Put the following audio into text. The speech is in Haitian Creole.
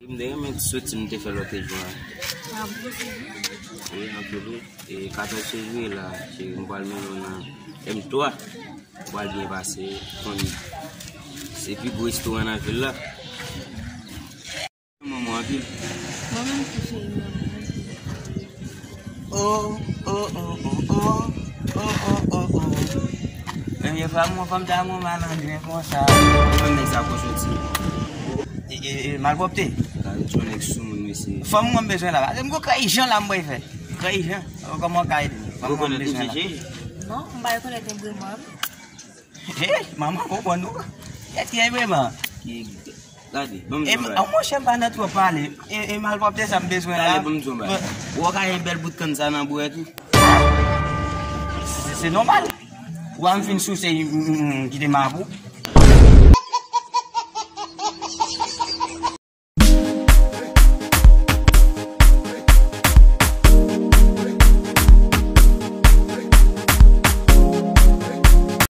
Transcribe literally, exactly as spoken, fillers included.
M te renmen ti soti m te fè lòt jou a. Wi, anpil wi. E katòz fevriye la, cheri, m pral mennen w nan M twa. M pral byen pase, konnen se pi gwo restoran nan vil la. Manman anpil. Mwen menm tou cheri, mwen menm. Oh, oh, oh, oh, oh. Oh, oh, oh, oh. Premye fwa m wè fanm ta mwen malandren konsa. Mwen nèg sa ko soti. E, e, e, malpwòpte. Gade yon nèg sou moun, mesye. Fanm mwen bezwen la. Pase m gon kay jan la m bay fè. Kay jan. Kòman kay? Fanm mwen bezwen la. Non, m pa rekonèt li vreman. Hey, manman, konprann nou. Kèt ki e vreman? Ki gade, ban m di yon bagay. Monchè, m pa nan twò pale. E, e malpwòpte sa m bezwen la. Gade, ban m di yon bagay. Ou ka yon bèl bout kann sa nan bwè tou. Se, se nòmal. Ou a m fin souse, m, m, m kite m avou.